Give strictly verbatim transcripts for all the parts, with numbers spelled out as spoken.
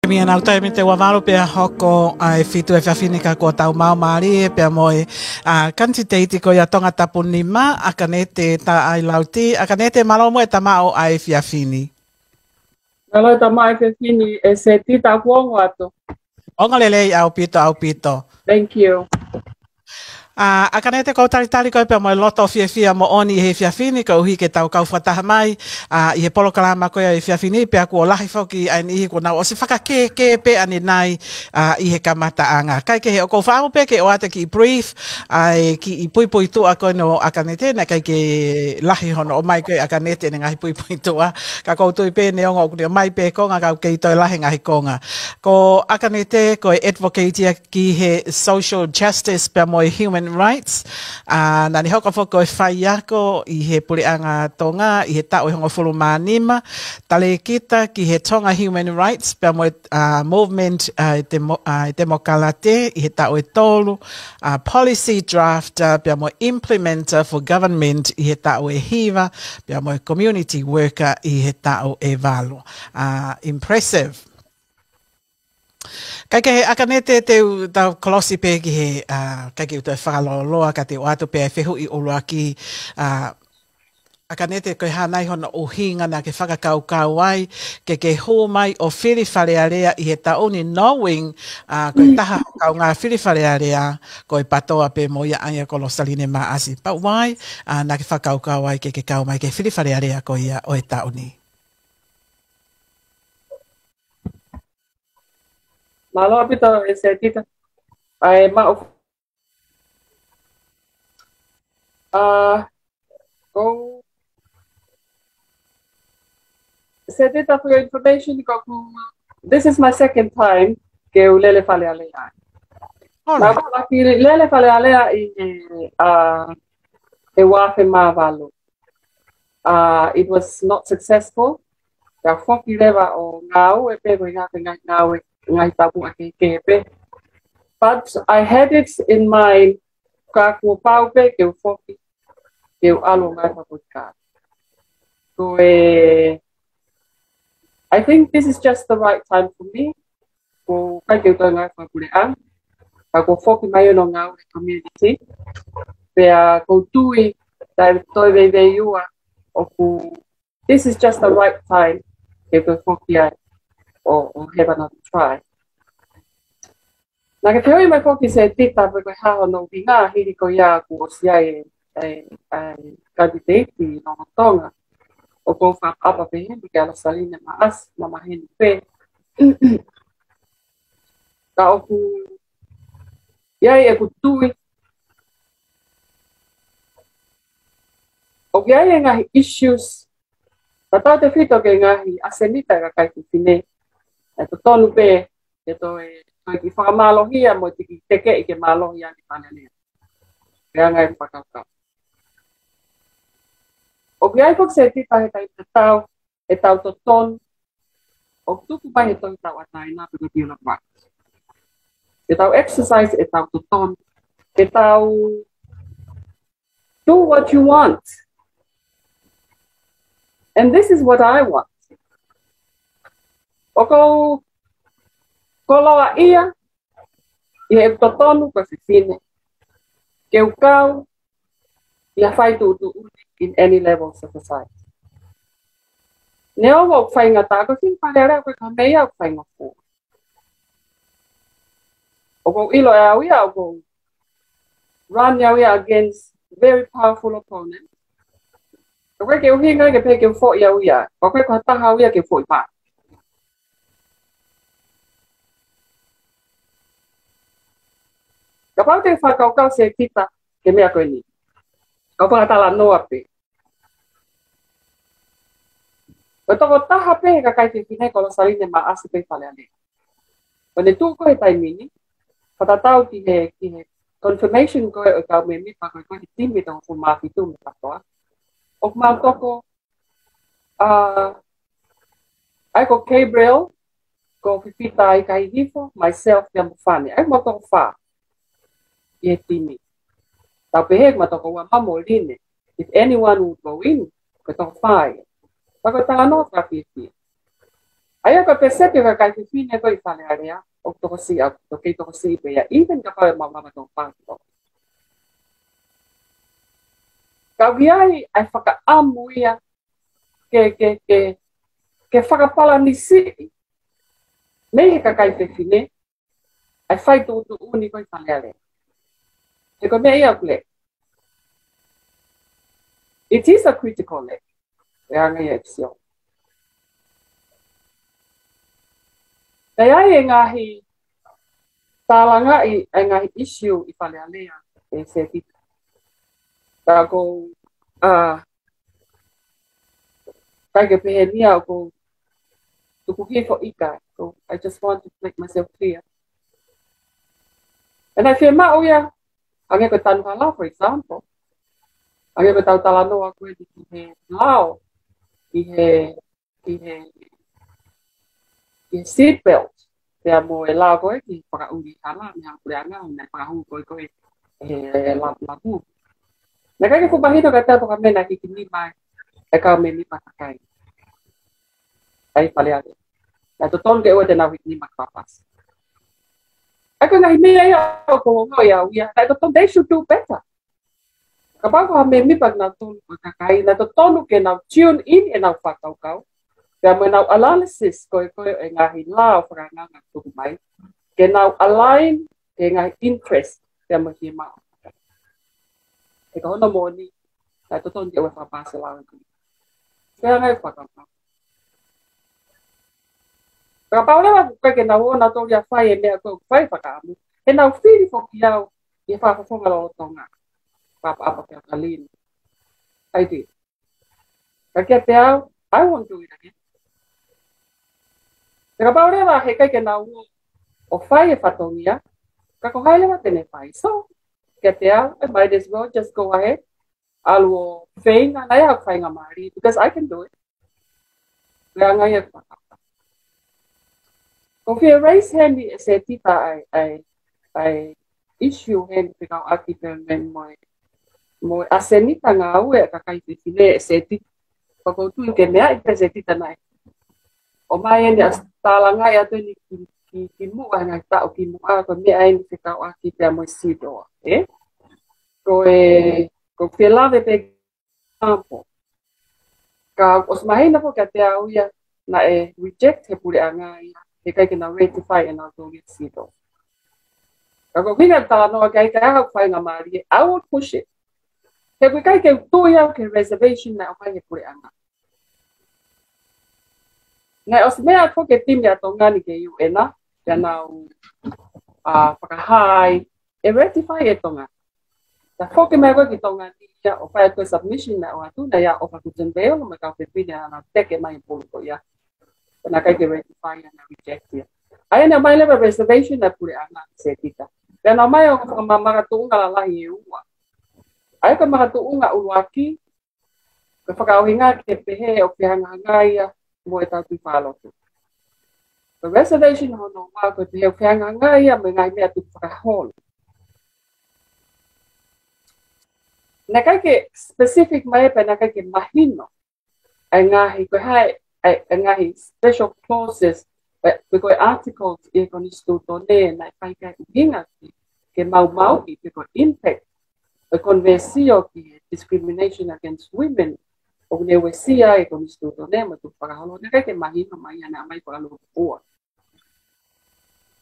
Mei he nau taimi te ua valu pea hoko ʻa e fitu efiafi ni ka kuo tau maumālie pea mo e, ʻa, kanititeiti ko ia Tongatapu nima, ʻAkanete Taʻailauti. ʻAkanete, mālō muʻa e tamaʻo ʻa e efiafi ni. Mālō e tamaʻo ʻa e efiafi ni, ʻe Setita, kuo ongo atu? Ongo lelei ʻaupito, ʻaupito. Thank you. ʻA, ʻAkanete, ʻoku ou talitali koe pea mo e loto fiefia moʻoni ʻi he efiafi ni, koeʻuhi ke tau kau fakataha mai, ʻa, ʻi he polokalama ko ia ʻo e efiafi ni, pea kuo lahi foki ʻa e niʻihi kuo nau ʻosi fakakēkē pē ʻanenai, ʻa, ʻi he kamataʻanga. Kae kehe, ʻoku ou fakaʻamu pē ke ʻoatu e kiʻi brief, ʻa e kiʻi puipuituʻa ko eni ʻo ʻAkanete, naʻe ʻikai ke lahi hono ʻomai ko ē ʻe ʻAkanete ʻene ngaahi puipuituʻa. Ka ʻoku ou tui pē neongo ʻoku ne ʻomai pē konga, ka ʻoku kei toe lahi e ngaahi konga. Ko ʻAkanete, ko e advocate ia ki he social justice pea mo e human rights. ʻA, naʻa ne hoko foki ko e faiako ʻi he Puleʻanga Tonga ʻi he taʻu ʻe hongofulu mā nima, talēkita ki he Tonga Human Rights pea mo e, ʻa, movement, ʻa, e temo-, ʻa, e temokalate ʻi he taʻu ʻe tolu, ʻa, policy drafter pea mo e implementer for government ʻi he taʻu ʻe hiva, pea mo e community worker ʻi he taʻu ʻe valu. ʻA, impressive. Kae kehe, ʻAkanete, te u tau kolosi pē ki he, ʻa, ʻikai ke u toe fakalōloa, ka te u ʻoatu pē ʻa e fehuʻi ʻuluaki, ʻa, ʻAkanete, ko e hā nai hono ʻuhinga naʻa ke fakakaukau ai ke ke hū mai ʻo fili Fale Alea ʻi he taʻu ni, knowing, ʻa, ko e taha ho kaungā fili Fale Alea ko e PTOA pē mo ia, ʻa ia ko Losaline Maʻasi? But why, ʻa, naʻa ke fakakaukau ai ke ke kau mai ke fili Fale Alea ko ia ʻo e taʻu ni? Mālō ʻaupito, ʻe Setita. ʻA e maʻu, ʻa, ko, Setita, for your information, ko ʻeku, this is my second time ke u lele Fale Alea. All right. Naʻa ku lele Fale Alea ʻi he, ʻa, ʻi he ua afe mā valu. Uh, it was not successful. Pea u foki leva ʻo ngāue pē ko e ngaahi, ngaahi ngāue, ngaahi taumuʻa kehekehe pē. But I had it in mind, ka kuo pau pē ke u foki, ke u ʻalu ʻo ngāue fakapolitikale. Ko e, I think this is just the right time for me. ʻOku ʻikai ke u toe ngāue fakapuleʻanga, ka kuo foki mai ʻo ngāue he community. Pea ʻoku ou tui, taʻe toe veiveiua, ʻoku, this is just the right time ke toe foki ai ʻo, ʻo have another try. Naʻa ke fehuʻi mai foki, Setita, pe ko e hā hono ʻuhinga, hili ko ia kuo ʻosi ʻi ai e, e, e kanititeiti lolotonga. ʻOku ou fakaʻapaʻapa pē heni kia Losaline Maʻasi, naʻa maheni pē. Ka ʻoku ʻi ai ʻeku tui, ʻoku ʻi ai e ngaahi issues, tatau tefito ki he ngaahi ʻasenita ʻa e kakai fefine, ʻe totonu pē ke toe, toe kiʻi fakamālohia mo e kiʻi tekeʻi ke mālohi ange Fale Alea. Pea ngaahi fakakaukau. ʻOku ʻi ai foki, Setita, he taimi tatau, ʻetau totonu, ʻoku tuku mai he Tohi Tauʻatāina pe ko e Bill of Rights. Ke tau exercise ʻetau totonu, ke tau do what you want. And this is what I want. ʻOku ou koloaʻia ʻi heʻeku totonu ko e fefine ke u kau ʻi ha faituʻutuʻuni in any level of society. Neongo ʻoku faingataʻa, ko e fefine Fale Alea ʻoku ʻikai ko ha meʻa ia ʻoku faingofua. ʻOku ou ʻilo ʻe au ia, ʻoku ou run ʻe au ia against very powerful opponent. ʻOku ʻikai ke ʻuhinga ke pehē ke u foʻi au ia. ʻOku ʻikai ko ha taha au ia ke u foʻi mai. Kapau te ke fakakaukau, Setita, ki he meʻa ko eni, kau fakatalanoa pē. Ko e tokotaha pē he kakai fefine ko Losaline Maʻasi pē ʻi Fale Alea. Ko ʻene tuʻu ko ē he taimi ni, fakatatau ki he, ki he confirmation ko ē ʻo e kau mēmipa ko ē ʻo e timi ʻe toko hongofulu mā fitu mei he PTOA, ʻoku mau toko, ʻa, ʻa ia ko Gabriel, ko Fifita Ikahihifo, myself, pea mo Fane. ʻA ia mau toko fā ʻi he timi. Tau pehē ʻoku mau toko ua, mo Line. If anyone would go in, ko e toko fā ia. Pea ko e talanoa fakafiefia. ʻA ia ko e pēseti ʻo e kakai fefine ko ē ʻi Fale Alea, ʻoku tokosiʻi, ʻoku kei tokosiʻi pē ia, even kapau ʻe maʻu lava tō pātu. Ka ʻoku ʻi ai ʻa e fakaʻamu ia ke, ke, ke, ke fakapalanisiʻi mei he kakai fefine ʻa e fai tuʻutuʻuni ko ē ʻi Fale Alea. He ko e meʻa ia ʻoku lea. It is a critical lea. ʻE anga ia ʻeku sio. Naʻe ʻi ai e ngaahi tālangaʻi, e ngaahi issue ʻi Fale Alea, ʻe Setita. Ka ʻoku, ʻa, ʻikai ke pehē ni ia ʻoku ou tuku hifo ʻikai. So I just want to make myself clear. And I feel maʻu ia, hangē ko e tanu hala, for example. Hangē ko ʻetau talanoa ko ē ki he lao, ki he, ki he, ki he seat belt. Pea mo e lao ko ē ki he fakaʻuli hala, mei he puleʻanga, naʻe fakahū ko ē ko ē, ʻe he la-, lapu. Naʻe ʻikai ke fuʻu mahino kiate au pe ko e hā e meʻa naʻe hiki nima ai e kau mēmipa kakai ʻi Fale Alea. Naʻe totonu ke ʻoua te nau hiki nima ke papasi. ʻA ia ko e ngaahi meʻa ia ʻoku ou ongoʻi au ia, naʻe totonu, they should do better. Kapau ko ha mēmipa kinautolu ʻo e kakai, naʻe totonu ke nau tune in ʻenau fakakaukau, pea mo ʻenau analysis ko ē, ko ē ʻo e ngaahi lao fakaangaanga ʻoku tuku mai, ke nau align ki he ngaahi interest, pea mo e fiemaʻu. He ko hono moʻoni, naʻe totonu ke ʻoua ʻe fakapasi e lao ko ē. Pea ngaahi fakakaukau. Kapau leva ʻoku ʻikai ke nau ō nautolu ia ʻo fai e meʻa ko ē ʻoku fai fakaʻamu, he naʻa nau fili foki au ʻi he fakafofonga lolotonga. Papa apa pea kalin. I did. Ka kiate au, I won't do it again. Pea kapau leva he ʻikai ke nau ō ʻo fai e fatongia, ka ko hai leva te ne fai? So, kiate au, I might as well just go ahead, ʻalu ʻo feinga, naʻa ʻi ai haʻaku faingamālie, because I can do it. Pea ngaahi ʻa e fakakaukau. ʻOku ou fie raise hand ʻe Setita ʻa e, ʻa e, ʻa e issue heni fekauʻaki pea mo e, mo e ʻasenita ngāue ʻa e kakai fefine ʻe Setita. Pea ʻoku ou tui ke meaʻi pē ʻe Setita naʻe ʻomai eni ʻo tālangaʻi atu eni ki, ki, kimuʻa, ngaahi taʻu kimuʻa, ko e meʻa eni fekauʻaki pea mo e sidoa, ē? Ko e, ʻoku ou fie lave pē example. Ka ʻosi mahino foki kiate au ia naʻe reject he puleʻanga ia, he ʻikai ke nau ratify ʻenautolu ia sidoa. Ka ko e ʻuhinga e talanoa ki ai, ka ʻi ai haʻaku faingamālie, I would push it. He ʻoku ʻikai ke u tui au ki he reservation naʻe ʻomai he puleʻanga. Naʻe ʻosi meʻa atu foki e timi ʻa Tonga ni ki he U N, pea nau, ʻa, fakahā ai ʻe ratify ʻe Tonga. Naʻe foki mai ko ē ki Tonga ni ia ʻo fai atu e submission naʻe ʻoatu, naʻe ʻi ai ʻa ʻOfa Guttenbeil mo e kau fefine naʻa nau teke mai e pulu ko ia. Pea naʻe ʻikai ke ratify ia, naʻe reject ia. ʻA ia naʻe ʻomai leva e reservation ʻa e puleʻanga, Setita. Pea naʻe ʻomai ʻo fakamā makatuʻunga lalahi ʻe ua. ʻA ia ko e makatuʻunga ʻuluaki, ko e fakaʻuhinga ke pehē ʻoku fehangahangai ia mo ʻetau tui fakalotu. Ko e reservation hono ua ko e pehē ʻoku fehangahangai ia mo e ngaahi meʻa tuku fakaholo. Naʻe ʻikai ke specific mai pea naʻe ʻikai ke mahino ʻa e ngaahi, ko e hā e, ʻa e, ʻa e ngaahi special clauses, pe, pe ko e articles ʻi he konisitūtone naʻe ʻikai ke ʻuhinga ki, ke maumauʻi pe ko e impact ʻo e konvensio ki he discrimination against women ʻoku ne uesia e konisitūtone mo e tui fakaholo, naʻe ʻikai ke mahino mai ia, naʻe ʻomai fakalūkufua.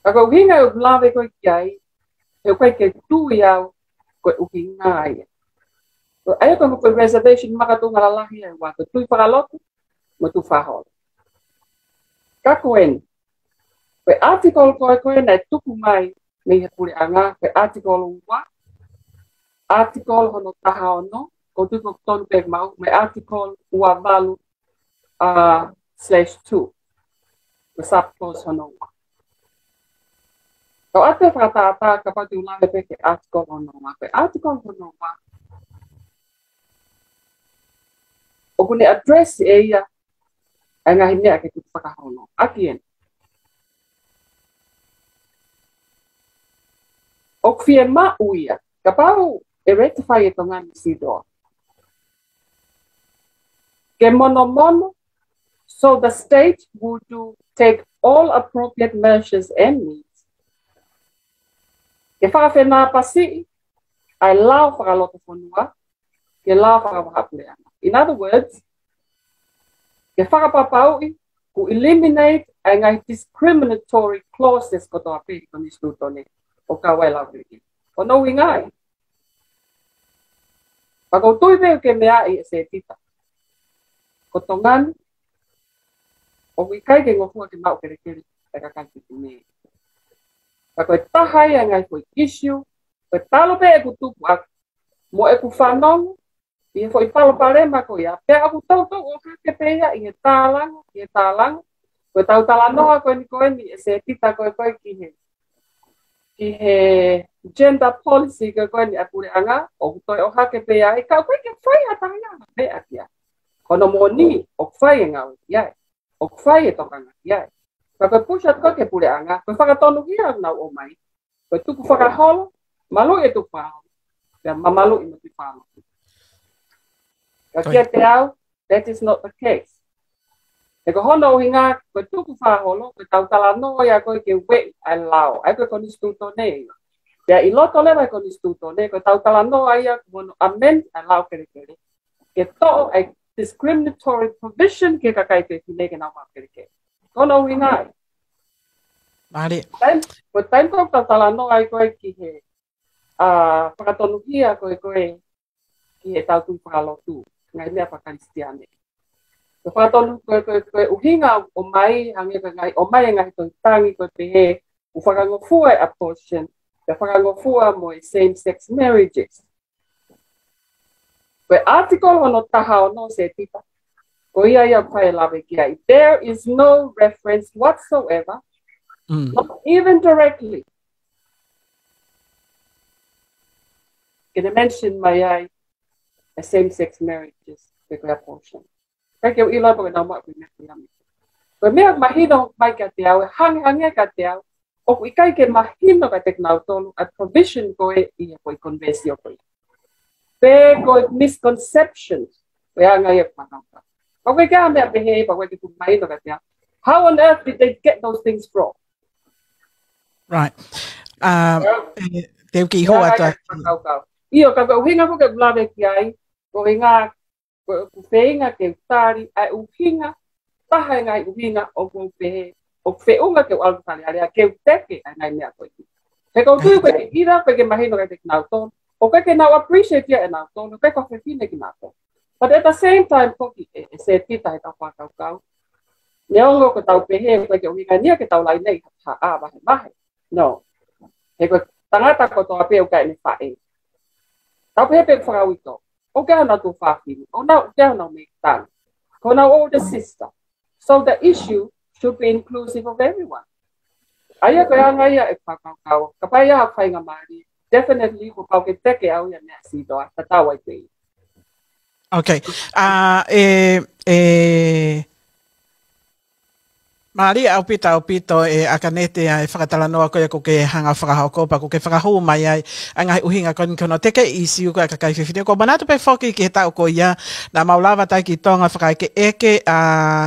Ka ko e ʻuhinga ʻoku ou lave ko ē ki ai, he ʻoku ʻikai ke tui au ko e ʻuhinga ia. Ko e ʻai ko e reservation makatuʻunga lalahi ʻe ua, ko e tui fakalotu mo e tui fakaholo. Ka ko eni, ko e article ko ē ko ē naʻe tuku mai mei he puleʻanga, ko e article ua, article hono taha ono, ʻoku ou tui ʻoku totonu pē ke maʻu, mo e article ua valu, ʻa, slash two, ko e subclause hono ua. Ka ʻoatu e fakatātā kapau te u lave pē ki he article hono ua. Ko e article hono ua, ʻoku ne address ʻe ia ʻa e ngaahi meʻa ki he tui fakaholo. ʻAki eni. ʻOku fiemaʻu ia, kapau ʻe ratify ʻe Tonga ni sidoa, ke monomono, So the state would do, take all appropriate measures and means ke fakafenāpasiʻi ʻa e lao fakalotofonua ki he lao fakavahaʻapuleʻanga. In other words, ke fakapapauʻi kuo eliminate ʻa e ngaahi discriminatory clauses kotoa pē ʻi he konisitūtone ʻo kau ai e lao kelekele. Ko hono ʻuhinga ia. Pea ʻoku ou tui pē ʻoku ke meaʻi ʻe Setita, ko Tonga ni ʻoku ʻikai ke ngofua ke maʻu kelekele ʻa e kakai fefine. Pea ko e taha ia e ngaahi foʻi issue, ko e talu pē ʻeku tupu ʻaki mo ʻeku fanongo ʻi he foʻi palopalema ko ia, pea ʻoku toutou ʻohake pē ia ʻi he tālanga, ʻi he tālanga. Ko ʻetau talanoa ko eni ko eni ʻe Setita ko ē ko ē ki he, ki he gender policy ko ē ko eni ʻa e puleʻanga, ʻoku toe ʻohake pē ia, ʻe ka ʻoku ʻikai ke fai ha taha ia ha meʻa ki ai. Ko hono moʻoni, ʻoku fai e ngāue ki ai, ʻoku fai e tokanga ki ai. Ka ko e push atu ko ē ki he puleʻanga, ko e fakatonuhia ʻoku nau ʻomai, ko e tukufakaholo, maluʻi e tukufakaholo, pea mamaluʻi mo e tukufakaholo. Ka Right. kiate au, that is not the case. He ko hono ʻuhinga, ko e tukufakaholo, ko ʻetau talanoa ia ko ē ki he ueʻi ʻa e lao, ʻa ia ko e konisitūtone ia. Pea ʻi loto leva ʻi he konisitūtone, ko ʻetau talanoa ia ko hono amend ʻa e lao kelekele ke toʻo ʻa e discriminatory provision ki he kakai fefine ke nau maʻu kelekele. Ko hono ʻuhinga ia. Mālie. Taimi, ko e taimi ko ē ʻoku tau talanoa ai ko ē ki he, ʻa, fakatonuhia ko ē ko ē ki heʻetau tui fakalotu, ngaahi meʻa fakakalisitiane. Ko e fakatonu ko ē, ko e, ko e ʻuhinga ʻomai, hangē ko e ngaahi, ʻomai e ngaahi tohi tangi ko ē pehē, ʻoku fakangofua e abortion, pea fakangofua mo e same-sex marriages. Ko e article hono taha ono Setita, ko ia ia ʻoku fai e lave ki ai. There is no reference whatsoever, Mm. not even directly, ke ne mention mai ai e same-sex marriages, pe ko e abortion. ʻIkai ke u ʻilo pe ʻoku nau maʻu e meʻa ko ia. Ko e meʻa mahino mai kiate au, ʻe hangehangē kiate au, ʻoku ʻikai ke mahino kiate kinautolu ʻa e provision ko ē ʻi he ko e konvesio ko ē. Pe ko e misconception, ko e anga ia ʻoku nau maʻu. Pea ko e kiʻi meʻa pehē, pea ko e kiʻi mahino kiate au. How on earth did they get those things from? Right. Um, Well, eh, te u kiʻi hua atu ai. ʻIo, ka ko e ʻuhinga ko ē ke u lave ki ai, ko e ʻuhinga, ko ʻeku feinga ke u tali ʻa e ʻuhinga, taha e ngaahi ʻuhinga ʻoku ou pehē, ʻoku feʻunga ke u ʻalu ki Fale Alea ke u teke ʻa e ngaahi meʻa ko ē. He ʻoku ou tui ʻoku ʻikai ke ʻilo pe ʻoku ʻikai ke mahino kiate kinautolu, ʻoku ʻikai ke nau appreciate ia ʻe nautolu, pe ko e fefine kinautolu. But at the same time, foki ʻe, ʻe Setita heʻetau fakakaukau, neongo ko ʻetau pehē ʻoku ʻikai ke ʻuhinga ia ke tau laine ha, ha, ʻa, vahevahe. No. He ko e tangata kotoa pē ʻoku ʻi ai ʻene faʻē. Tau pehē pē fakauito. ʻOku ʻi ai honau tuofāfine. ʻOku nau, ʻoku ʻi ai honau mei tana. Ko honau older sister. So the issue should be inclusive of everyone. ʻA ia ko e anga ia ʻeku fakakaukau. Kapau ʻe ʻi ai ha faingamālie, definitely kuo pau ke teke ʻe au ia e meʻa sitoa, tatau ai pē. Okay. ʻA, ʻe, ʻe, mālie ʻaupito, ʻaupito ʻe ʻAkanete ʻa e fakatalanoa ko ia ʻoku ke hanga ʻo fakahoko pea ʻoku ke fakahū mai ai ʻa e ngaahi ʻuhinga ko eni ki hono teke ʻisiū ko ē ʻa e kakai fefine. ʻOku ou manatu pē foki ki he taʻu ko ia, naʻa mau lava atu ai ki Tonga fakaʻekeʻeke ʻa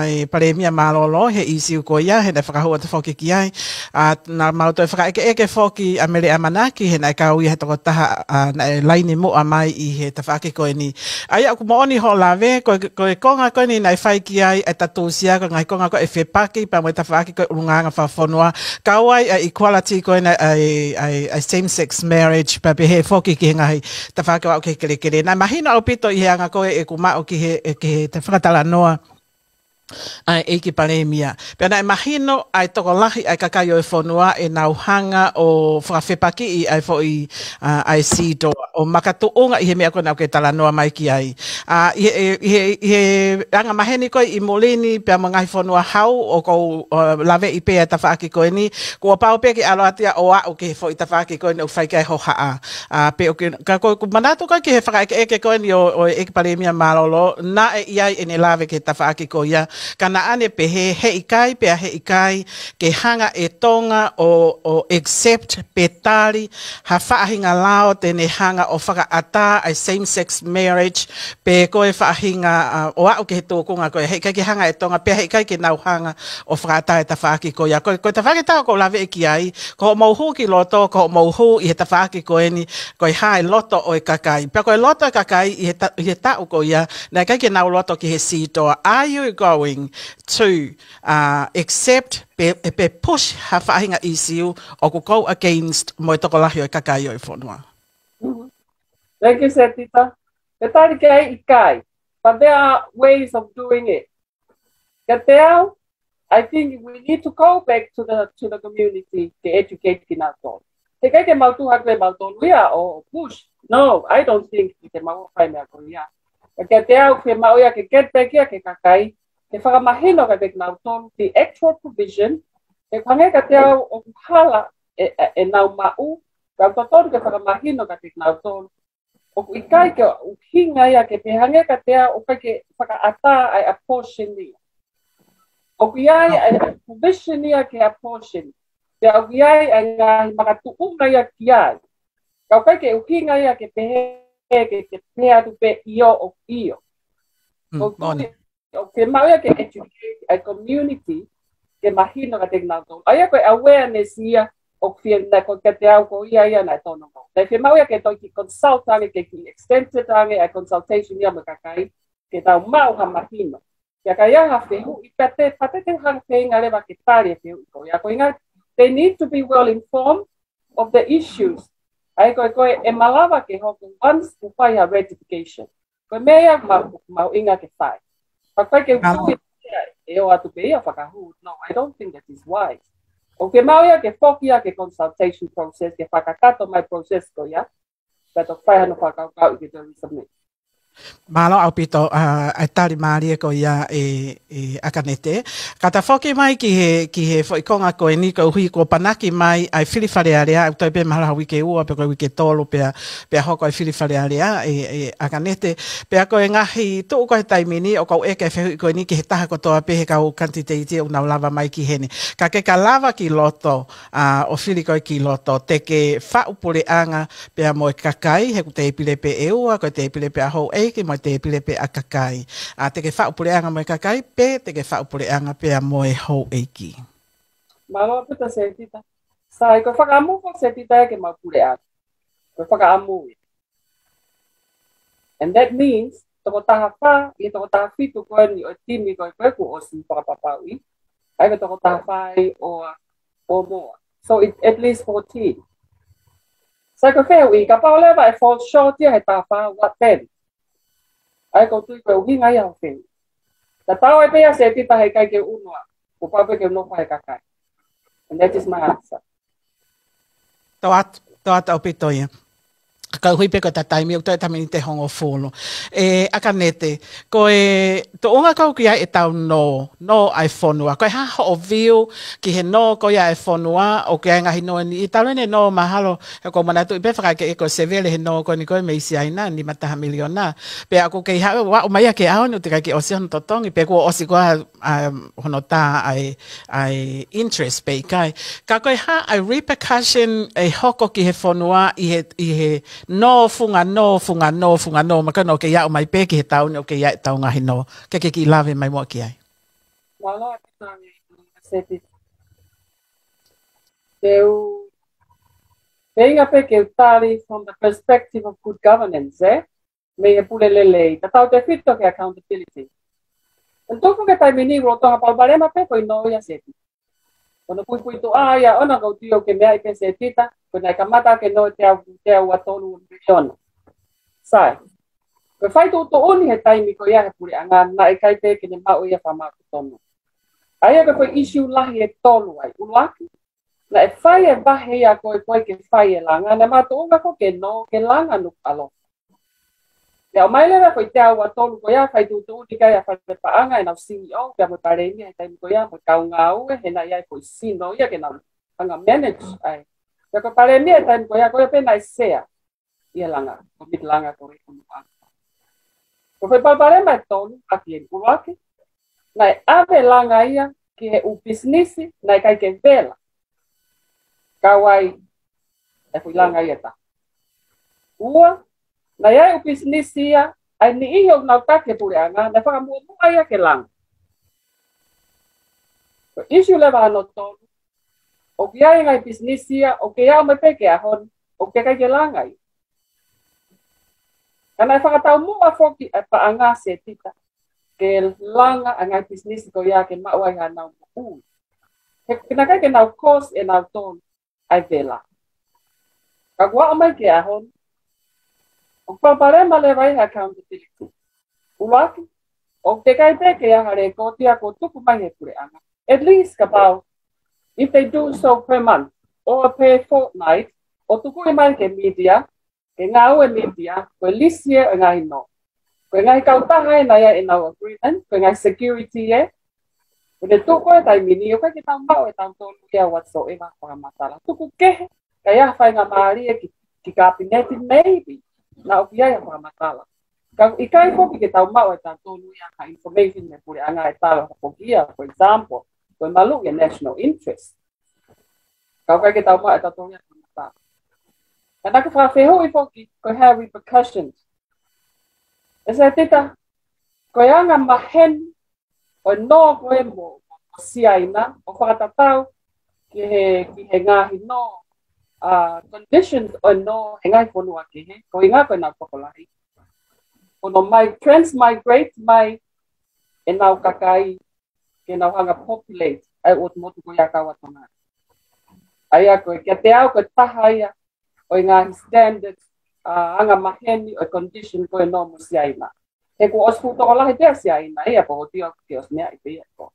e Palēmia Mālōlō he ʻisiū ko ia, he naʻe fakahū atu foki ki ai. ʻA, naʻa mau toe fakaʻekeʻeke foki ʻa Mele ʻAmanaki, he naʻe kau ia he tokotaha, ʻa, naʻe laine muʻa mai ʻi he tafaʻaki ko eni. ʻA ia ʻoku moʻoni hoʻo lave, ko e, ko e konga ko eni naʻe fai ki ai ʻa e tatusia, ko e ngaahi konga ko ē fepaki pea mo e tafaʻaki ko ē ʻulungaanga fakafonua, kau ai ʻa e equality ko ena ʻa e, ʻa e, ʻa e same-sex marriage, pea pehē foki ki he ngaahi tafaʻaki ʻo aʻu ki he kelekele. Naʻe mahino ʻaupito ʻi he anga ko ē ʻeku maʻu ki he, ki he fakatalanoa ʻa e ʻEiki Palēmia. Pea naʻe mahino ʻa e tokolahi ʻa e kakai ʻo e fonua ʻenau hanga ʻo fakafepakiʻi ʻa e foʻi, ʻa, ʻa e sitoa, ʻo makatuʻunga ʻi he meʻa ko ena ʻoku ke talanoa mai ki ai. ʻA, ʻi he, ʻi he, ʻi he anga maheni ko ē ʻi muli ni pea mo e ngaahi fonua hau ʻoku ou, ʻo, laveʻi pē ʻa e tafaʻaki ko eni, kuo pau pē ke ʻalu atu ia ʻo aʻu ki he foʻi tafaʻaki ko eni ʻoku fai ki ai e hohaʻa. ʻA, pe ʻoku ke, ka ko ʻeku manatu ko ē ki he fakaʻekeʻeke ko eni ʻo, ʻo e ʻEiki Palēmia Mālōlō, naʻe ʻi ai ʻene lave ki he tafaʻaki ko ia, Ka naʻa ne pehē heʻikai pea heʻikai ke hanga ʻe Tonga ʻo, ʻo accept pe tali ha faʻahinga lao te ne hanga ʻo fakaʻatā ʻa e same-sex marriage pe ko e faʻahinga, ʻa, ʻo aʻu ki he tūkunga ko ē, heʻikai ke hanga ʻe Tonga pea heʻikai ke nau hanga ʻo fakaʻatā e tafaʻaki ko ia. Ko, ko e tafaʻaki ʻoku ou lave ki ai, ko hoʻomou hū ki loto, ko hoʻomou hū ʻi he tafaʻaki ko eni, ko e hā e loto ʻo e kakai. Pea ko e loto ʻo e kakai ʻi he ta-, ʻi he taʻu ko ia, naʻe ʻikai ke nau loto ki he sitoa. Are you going to, uh, accept pe, pe push ha faʻahinga issue ʻoku go against mo e tokolahi ʻo e kakai ʻo e fonua? Thank you, Setita. Ko e tali ki ai, ʻikai. But there are ways of doing it. Kiate au, I think we need to go back to the, to the community ke educate kinautolu. Heʻikai ke mau tuʻu hake mautolu ia ʻo, ʻo push. No, I don't think ke mau fai meʻa ko ia. Ka kiate au, ke mau ia ke get back ia ki he kakai, ke fakamahino kiate kinautolu the actual provision, he ʻoku hangē kiate au ʻoku hala ʻe, ʻe, ʻenau maʻu, ka ʻoku totonu ke fakamahino kiate kinautolu ʻoku ʻikai ke ʻuhinga ia ke pehē, hangē kiate au ʻoku ʻikai ke fakaʻatā ʻa e abortion ia. ʻOku ʻi ai ʻa e provision ia ki he abortion. Pea ʻoku ʻi ai ʻa e ngaahi makatuʻunga ia ki ai. Ka ʻoku ʻikai ke ʻuhinga ia ke pehē, ke, ke pehē atu pē ʻio ʻoku ʻio. Mm, ʻOku moʻoni. ʻOku ke mau ia ke educate ʻa e community, ke mahino kiate kinautolu. ʻA ia ko e awareness ia ʻoku fie, naʻe ko kiate au ko ia ia naʻe tonu mo. Naʻe fiemaʻu ia ke toe kiʻi consult ange, ke kiʻi extended ange ʻa e consultation ia mo e kakai, ke tau maʻu ha mahino. Pea ka ʻi ai ha fehuʻi, pea te, pea te, te hanga feinga leva ke tali e fehuʻi ko ia. Ko e ʻuhinga, they need to be well informed of the issues. ʻA ia ko e, ko e, ʻe malava ke hoko once kuo fai ha ratification. Ko e meʻa ia ʻoku mau, mau ʻuhinga ke fai. Pea ʻikai ke u tui ʻe ʻoatu pē ia fakahū. No, I don't think that is wise. ʻOku mau ia ke foki ia ki he consultation process, ke fakakakato mai process ko ia, pea toki fai hano fakakaukau ʻi he tourism. Mālō ʻaupito, ʻa, ʻa e tali mālie ko ia ʻe, ʻe ʻAkanete. Ka ta foki mai ki he, ki he foʻi konga ko eni koeʻuhi kuo panaki mai ʻa e fili Fale Alea, ʻoku toe pē mahalo ha uike ʻe ua pe ko e uike ʻe tolu pea, pea hoko ʻa e fili Fale Alea ʻe, ʻe ʻAkanete. Pea ko e ngaahi tuʻu ko ē he taimi ni ʻoku ou ʻeke e fehuʻi ko eni ki he taha kotoa pē he kau kanititeiti ʻoku nau lava mai ki heni. Ka ke ka lava ki loto, ʻa, ʻo fili koe ki loto, te ke faʻu puleʻanga pea mo e kakai, he ʻoku tēpile pē ʻe ua, ko e tēpile pē ʻa houʻeiki mo e tēpile pē ʻa kakai. ʻA, te ke faʻu puleʻanga mo e kakai, pe te ke faʻu puleʻanga pea mo e houʻeiki? Mālō ʻaupito Setita. Sai, ko e fakaʻamu ko Setita ia ke mau puleʻanga. Ko e fakaʻamu ia. And that means, toko taha fā, ʻi he toko taha fitu ko eni ʻo e timi ko ē, ko ē kuo ʻosi fakapapauʻi. ʻA ia ko e toko taha fā ʻi ʻo, ʻo Moa. So it's at least fourteen. Sai, ko e fehuʻi, kapau leva ʻe fall short ia he taha fā, what then? ʻA ia ʻoku ou tui ko e ʻuhinga ia hoʻo fehuʻi. Tatau ai pē ia Setita, heʻikai ke u ʻunu au. Kuo pau pē ke u nofo he kakai. And that is my answer. Tō atu, tō atu ʻaupito ia. Ka ʻuhi pē ko ʻeta taimi ʻoku toe ʻeta miniti ʻe hongofulu. ʻE ʻAkanete, ko e tuʻunga ko ē ʻoku ʻi ai ʻetau nō, nō ʻa e fonua. Ko e hā hoʻo view ki he nō ko ia ʻa e fonua, ʻoku ʻi ai e ngaahi nō ʻe niʻihi, talu ʻene nō mahalo, he ʻoku ou manatuʻi pē fakaʻekeʻeke ko e sevele he nō ko eni ko ē mei Siaina, nima taha miliona. Pea ʻoku kei haʻu, ʻo aʻu mai ia ki he ʻaho ni ʻoku teʻeki ai ke ʻosi hono totongi, pe kuo ʻosi ko ā, um, hono tā ʻa e, ʻa e interest pe ʻikai. Ka ko e hā ʻa e repercussion ʻe hoko ki he fonua ʻi he, ʻi he nō funga nō, funga nō, funga nō, ma ka nō ke ʻi ai ʻo mai pē ki he taʻu ni ʻoku ʻi ai ʻetau ngaahi nō. Ke ke kiʻi lave mai muʻa ki ai. Mālō ʻaupito Setita. Te u, feinga pē ke u tali from the perspective of good governance, ē? Mei he pule lelei, tatau tefito ki he accountability. Ko e tuʻu ko ē he taimi ni, ʻoku ou tokanga palopalema pē ko e nō ia Setita. Ko hono puipuituʻa ia ʻona, ʻoku ou tui ʻoku ke meaʻi pē Setita, ko e naʻe kamata ke nō ʻe teau, teau ua tolu miliona. Sai. Ko e fai tuʻutuʻuni he taimi ko ia he puleʻanga, naʻe ʻikai pē ke ne maʻu ia fakamaau totonu. ʻA ia ko e foʻi issue lahi ʻe tolu ai, ʻuluaki, naʻe fai e vahe ia ko ē ko ē ke fai e langa, naʻe makatuʻunga ko ē ke nō, ke langa Nukuʻalofa. Pea ʻomai leva ko e teau ua tolu ko ia, fai tuʻutuʻuni ki ai ʻa e Fale Paʻanga, ʻenau C E O, pea mo e Palēmia he taimi ko ia, mo e kau ngāue, he naʻe ʻi ai ko e sino ia ke nau hanga manage ai. Pea ko e Palēmia he taimi ko ia, ko ia pē naʻe sea ʻi he langa, ko e miti langa ko ē ʻo Nukuʻalofa. Ko e foʻi palopalema ʻe tolu, ʻaki eni, ʻuluaki, naʻe ʻave langa ia ki he ʻū pisinisi naʻe ʻikai ke vela. Kau ai e foʻi langa ia ʻe taha. Ua, naʻe ʻi ai e ʻū pisinisi ia ʻa e niʻihi ʻoku nau taki e puleʻanga, naʻe fakamuʻomuʻa ia ke langa. Ko e issue leva hono tolu, ʻoku ʻi ai e ngaahi pisinisi ia ʻoku ʻi ai mai pē ki he ʻaho ni ʻoku ʻikai ke langa ia. Ka naʻe fakataumuʻa foki e paʻanga, Setita, ke langa e ngaahi pisinisi ko ia ke maʻu ai haʻanau moʻui. He ʻoku ʻikai ke nau cause ʻe nautolu ʻa e vela. Ka kuo aʻu mai ki he ʻaho ni, ʻoku palopalema leva ia he accountability. ʻUluaki, ʻoku teʻeki ai pē ke ʻi ai ha lēkooti ia kuo tuku mai he puleʻanga. At least kapau, if they do so per month or per fortnight, ʻo tuku mai ki he media, ke ngāue media, ko e lisi ē ʻo e ngaahi nō. Ko e ngaahi kautaha ē naʻe ʻi ai ʻenau agreement, ko e ngaahi security ē. Ko e tuku e taimi ni, ʻoku ʻikai ke tau maʻu ʻe tautolu ia whatsoever fakamatala. Tuku kehe, ka ʻi ai ha faingamālie ki, ki he kapineti, maybe. Naʻa ʻoku ʻi ai ha fakamatala. Ka ʻikai foki ke tau maʻu ʻe tautolu ia ha information mei he puleʻanga ʻe tala ha poki ia, for example, ko e maluʻi e national interest. Ka ʻoku ʻikai ke tau maʻu ʻe tautolu ia ha fakamatala. Ka naʻa ku fakafehuʻi foki, ko e hā e repercussions. ʻE Setita, ko e anga maheni ʻo e nō ko ē mo, mo Siaina, ʻo fakatatau ki he, ki he ngaahi nō, uh, conditions ʻo e nō he ngaahi fonua kehe, ko e ʻuhinga ko ʻenau tokolahi. Ko hono mai transmigrate mai ʻenau kakai ke nau hanga populate ʻa e ʻotu motu ko ia ʻa Tonga. ʻA ia ko e kiate au ko e taha ia ʻo e ngaahi standard, uh, anga maheni ʻo e condition ko ē ʻo e nō mo Siaina. He kuo ʻosi fuʻu tokolahi pē ʻa Siaina ia, pea ʻoku ʻikai ke ʻosi meaʻi pē ia ko.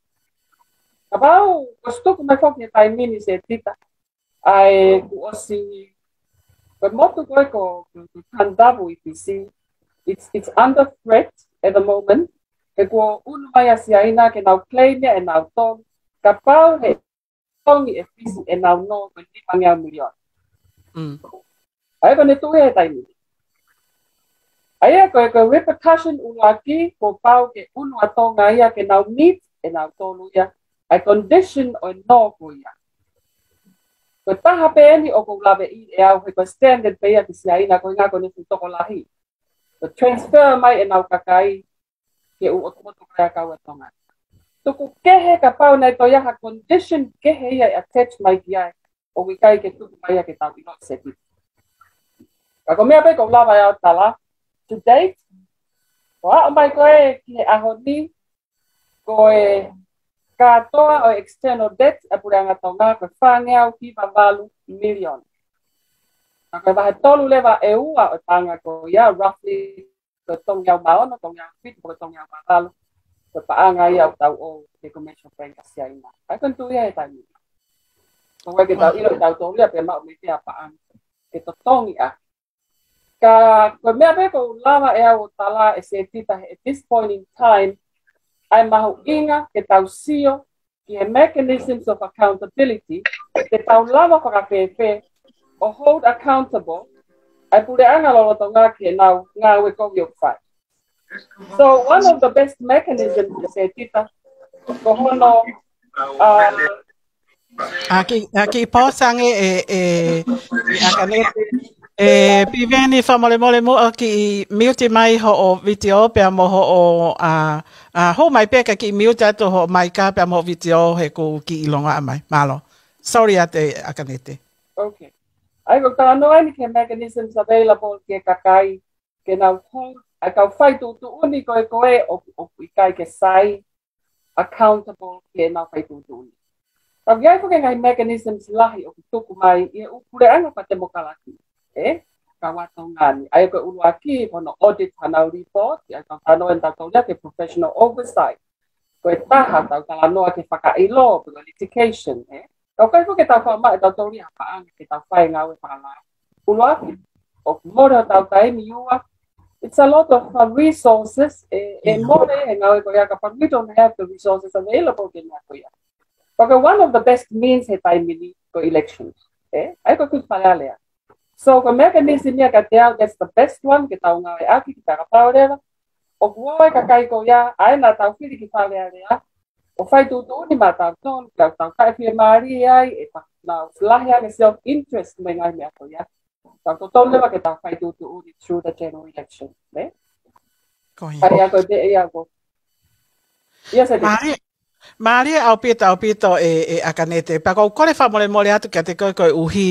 Kapau kuo ʻosi tuku mai foki he taimi ni, Setita, ʻa e kuo ʻosi, ko e motu ko ē ko, ko, ko Kandavu ʻi Fisi, it's, it's under threat at the moment. He kuo ʻunu mai ʻa Siaina ke nau claim ia ʻe nautolu. Kapau he totongi ʻe Fisi ʻenau nō ko e nimangeau miliona. Mm. ʻA ia ko ʻene tuʻu ia he taimi ni. ʻA ia ko e, ko e repercussion ʻuluaki, kuo pau ke ʻunu ʻa Tonga ia ke nau meet ʻe nautolu ia ʻa e condition ʻo e nō ko ia. Ko e taha pē eni ʻoku ou laveʻi ʻe au he ko e standard pē ia ki Siaina, ko e ʻuhinga ko ʻene fuʻu tokolahi. Ko e transfer mai ʻenau kakai ki he ʻū ʻotu motu ko ia ʻa Tonga. Tuku kehe kapau naʻe toe ʻi ai ha condition kehe ia ʻe attach mai ki ai, ʻoku ʻikai ke tuku mai ia ke tau ʻilo, Setita. Ka ko e meʻa pē ʻoku ou lava ʻe au ʻo tala, to date, ʻo aʻu mai ko ē ki he ʻaho ni, ko e kātoa ʻo e external debt ʻa e puleʻanga Tonga ko e fāngeau hiva valu miliona. Ka ko e vahe tolu leva ʻe ua ʻo e paʻanga ko ia, roughly, ko e tolungeau mā ono, tolungeau fitu, ko e tolungeau mā valu, ko e paʻanga ia ʻoku tau ʻoange ki he Commercial Bank ʻa Siaina. ʻA ia ko ʻene tuʻu ia he taimi ni. Ko e ke tau ʻilo ʻe tautolu ia pe maʻu mei fē ʻa e paʻanga ke totongi ʻaki. Ka ko e meʻa pē ʻoku ou lava ʻe au ʻo tala, ʻe Setita, at this point in time, ʻa e mahuʻinga ke tau sio ki he mechanisms of accountability, ke tau lava fakafēfē ʻo hold accountable ʻa e puleʻanga lolotonga ki heʻenau ngāue kovi ʻoku fai. So one of the best mechanisms, Setita, ko hono, uh, ʻA ki, ʻa ki pōsange ʻe, ʻe, ʻe ʻAkanete. ʻE Piveni, fakamolemole muʻa kiʻi mute mai hoʻo vitiō pea mo hoʻo, ʻa, ʻa, hū mai pē ka kiʻi mute atu hoʻo maika pea mo hoʻo vitiō he ʻoku kiʻi longoaʻa mai. Mālō. Sorry atu ʻe ʻAkanete. Okay. ʻA ia ko e talanoa eni ki he mechanisms available ki he kakai ke nau hold ʻa e kau fai tuʻutuʻuni ko ē ko ē ʻoku, ʻoku ʻikai ke sai accountable ki heʻenau fai tuʻutuʻuni. Ka ʻoku ʻi ai foki e ngaahi mechanisms lahi ʻoku tuku mai ʻi he ʻū puleʻanga fakatemokalati, ē, ʻa Tonga ni. ʻA ia ko e ʻuluaki, ko hono audit haʻanau report, ʻa ia ko e talanoa eni ʻa tautolu ia ki he professional oversight. Ko e taha, tau talanoa ki he fakaʻilo, pe ko e litigation, ē. Ka ʻoku ʻikai foki ke tau faʻa maʻu ʻe tautolu ia ha paʻanga ke tau fai e ngāue fakalao. ʻUluaki, ʻoku mole hotau taimi. Ua, it's a lot of, uh, resources, ʻe, ʻe mole e ngāue ko ia kapau we don't have the resources available ki he meʻa ko ia. Pea ko e one of the best means he taimi ni ko e elections, ē? ʻA ia ko e kupu Fale Alea. So ko e mechanism ia kiate au, that's the best one ke tau ngāueʻaki, ke tau kapau leva ʻoku ō e kakai ko ia, ʻa ia naʻa tau fili ki Fale Alea, ʻo fai tuʻutuʻuni maʻatautolu, ka tau taʻefiemālie ai, ʻe ta nau lahi ange self-interest mo e ngaahi meʻa ko ia. Tau totonu leva ke ta fai tuʻutuʻuni through the general election, ne? Ko ia. Pea ko e pē ia ko. Ia Setita. Mālie, mālie ʻaupito, ʻaupito ē, ē ʻAkanete. Pea ʻoku ou kole fakamolemole atu kiate koe koeʻuhi,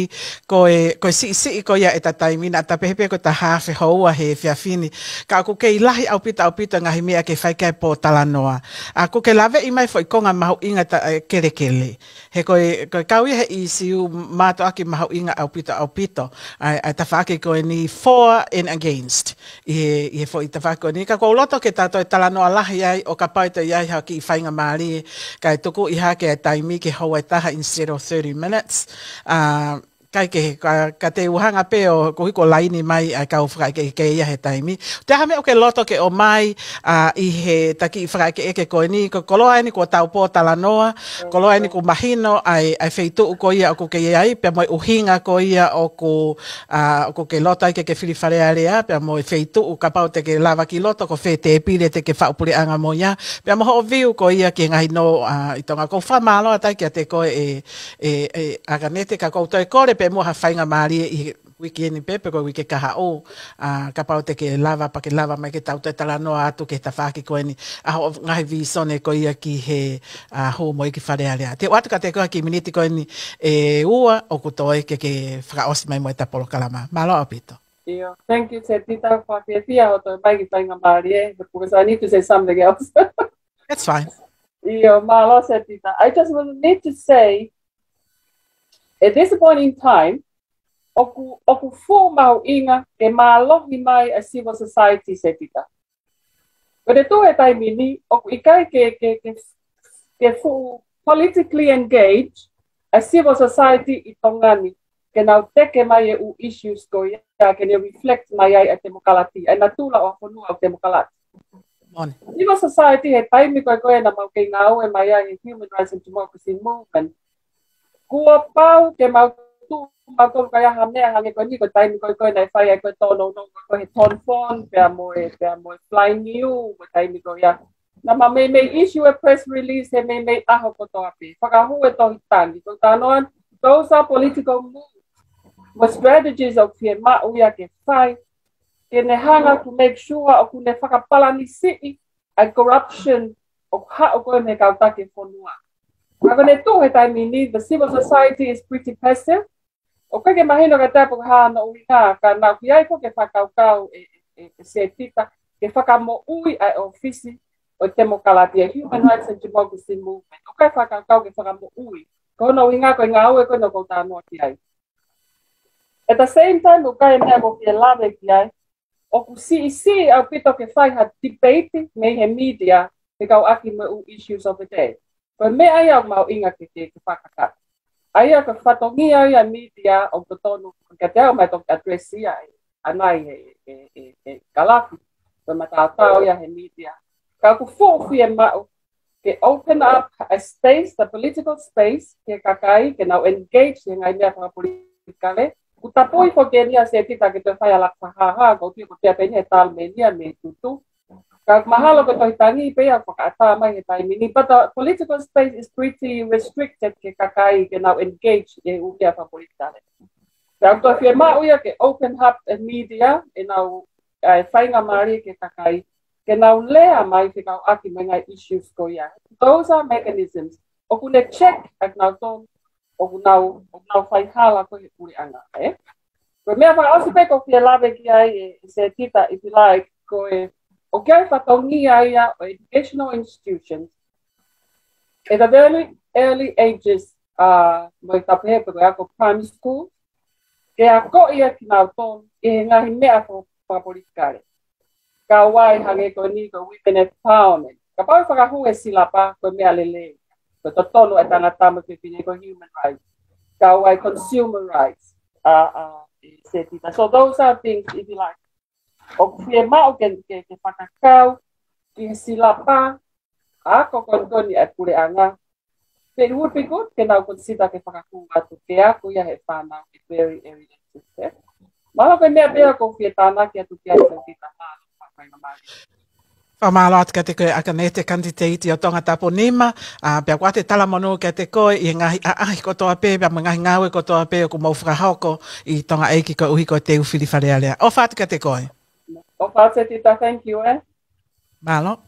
ko e, ko e siʻisiʻi ko ia ʻeta taimi naʻa ta pehē pē ko ʻeta haafe houa he efiafi ni. Ka ʻoku kei lahi ʻaupito, ʻaupito ngaahi meʻa ke fai ki ai e pōtalanoa. ʻA, ʻoku ke laveʻi mai foʻi konga mahuʻinga ta, ē, kelekele. He ko e, ko e kau ia he ʻīsiu mātuʻaki mahuʻinga ʻaupito, ʻaupito. ʻA e, ʻa e tafaʻaki ko eni for and against. ʻI he, ʻi he foʻi tafaʻaki ko eni. Ka ʻoku ou loto ke ta toe talanoa lahi ai, ʻo kapau ʻe toe ʻi ai ha kiʻi faingamālie, kae tukuʻi hake e taimi ke houa ʻe taha instead of thirty minutes. ʻA, kae kehe, ka, ka te u hanga pē ʻo, koeʻuhi ko e laini mai ʻa e kau fakaʻekeʻeke ia he taimi. Toe ʻi ai ha meʻa ʻoku ke loto ke ʻomai, ʻa, ʻi heʻeta kiʻi fakaʻekeʻeke ko eni, ko e koloa eni kuo tau pōtalanoa, koloa eni kuo mahino ʻa e, ʻa e feituʻu ko ia ʻoku ke ʻi ai, pea mo e ʻuhinga ko ia ʻoku, ʻa, ʻoku ke loto ai ke ke fili Fale Alea, pea mo e feituʻu kapau te ke lava ki loto ko fē tēpile te ke faʻu puleʻanga mo ia, pea mo hoʻo view ko ia ki he ngaahi nō, ʻa, ʻi Tonga. ʻOku ou fakamālō atu ai kiate koe ē, ē, ē, ʻAkanete, ka ʻoku ou toe kole pē muʻa ha faingamālie ʻi he uike ni pē, pe ko e uike kahaʻu, ʻa, kapau te ke lava, pea ke lava mai ke tau toe talanoa atu ki he tafaʻaki ko eni, ʻa hoʻo ngaahi vīsone ko ia ki he, ʻa, hū mo ia ki Fale Alea. Te u ʻoatu kiate koe ha kiʻi miniti ko eni ʻe ua ʻoku toe ke ke fakaʻosi mai mo ʻeta polokalama. Mālō ʻaupito. ʻIo, thank you, Setita, fakafiefia hoʻo toe mai ki he faingamālie, because I need to say something else. That's fine. ʻIo, mālō Setita. I just want, need to say, at this point in time, ʻoku, ʻoku fuʻu mahuʻinga ke mālohi mai ʻa e civil society, Setita. Ko e tuʻu he taimi ni, ʻoku ʻikai ke, ke, ke, ke fuʻu politically engaged ʻa e civil society ʻi Tonga ni, ke nau teke mai e ʻū issues ko ia, ke ne reflect mai ai ʻa e temokalati, ʻa e natula ʻo e fonua ʻoku temokalati. Moʻoni. Civil society he taimi ko ē ko ē naʻa mau kei ngāue mai ai he Human Rights and Democracy Movement, kuo pau ke mau tuʻu, mau tuʻu ka ʻi ai ha meʻa hangē ko eni, ko e taimi ko ē ko ē naʻe fai ai ko ē tōnounou ko ē he Tonfon, pea mo e, pea mo e Flying U, ko e taimi ko ia. Naʻa mau meimei issue e press release he meimei ʻaho kotoa pē. Fakahū e tohi tangi. Ko e talanoa, those are political moves. Mo e strategies ʻoku fiemaʻu ia ke fai. Ke ne hanga to make sure ʻoku ne fakapalanisiʻi ʻa e corruption ʻoku haʻu ko ē mei he kau taki e fonua. Ka ko e tuʻu he taimi ni, the civil society is pretty passive. ʻOku ʻikai ke mahino kiate au pe ko e hā hono ʻuhinga, ka naʻa ku ʻi ai foki e fakakaukau ē, ē, ē, ē Setita, ke fakamoʻui ʻa e ʻōfisi ʻo e temokalati, ʻa e Human Rights and Democracy Movement. ʻOku ʻikai fakakaukau ke fakamoʻui. Ko hono ʻuhinga ko e ngāue ko ē naʻa ku talanoa ki ai. At the same time, ʻoku ʻi ai e meʻa ʻoku ou fie lave ki ai, ʻoku siʻisiʻi ʻaupito ke fai ha debate mei he media fekauʻaki mo e ʻū issues of the day. Ko e meʻa ia ʻoku mahuʻinga ke, ke, ke fakakakato. ʻA ia ko e fatongia ia e media ʻoku totonu, kiate au ʻoku mai toki address ia ʻe, ʻanai ʻe, ʻe, ʻe, ʻe Kalafi, ko e mataotao ia he media. Ka ʻoku fuʻu fiemaʻu ke open up a space, the political space, ki he kakai, ke nau engage he ngaahi meʻa fakapolitikale. ʻOku tapui foki eni ʻa Setita ke toe fai ʻa e laka fakahāhā, ko e pia ko e pia pē eni he talu mei nia mei tutu. Ka mahalo ko e tohi tangi pē ia ʻoku fakaʻatā mai he taimi ni. But the political space is pretty restricted ki he kakai ke nau engage he ʻū meʻa fakapolitikale. Pea ʻoku toe fiemaʻu ia ke open up e media, ʻenau, ʻa e faingamālie ki he kakai, ke nau lea mai fekauʻaki mo e ngaahi issues ko ia. Those are mechanisms. ʻOku ne check ʻa kinautolu ʻoku nau, ʻoku nau faihala ko ē he puleʻanga, ē? Ko e meʻa fakaʻosi pē ʻoku ou fie lave ki ai ē, ē Setita, if you like, ko e, ʻoku ʻi ai e fatongia ia ʻo e educational institutions at the very early ages, ʻa, mo e tapehe pe ko e ako primary school, ke akoʻi ʻa kinautolu ʻi he ngaahi meʻa faka-, fakapolitikale. Kau ai hangē ko eni ko e women empowerment. Kapau ʻe fakahū e silapa ko e meʻa lelei. Ko e totonu e tangata mo e fefine, ko e human rights. Kau ai consumer rights. ʻA, ʻa, ē Setita. So those are things, if you like, ʻoku fiemaʻu ke, ke, ke fakakau ki he silapa ako ko eni ʻa e puleʻanga. But it would be good ke nau consider ke fakakū atu ke ako ia he fānau he very early ages, ē? Mahalo ko e meʻa pē ia ʻoku ou fie tānaki atu ki ai, Setita, mālō, faingamālie. Fakamālō atu kiate koe ʻAkanete, kanititeiti ʻo Tongatapu nima, ā, pea ʻoku ʻoatu e talamonū kiate koe ʻi he ngaahi ʻaʻahi kotoa pē, pea mo e ngaahi ngāue kotoa pē ʻoku mou fakahoko ʻi Tongaʻeiki koeʻuhi ko e teu fili Fale Alea. ʻOfa atu kiate koe. ʻOfa atu Setita, thank you, eh. Mālō.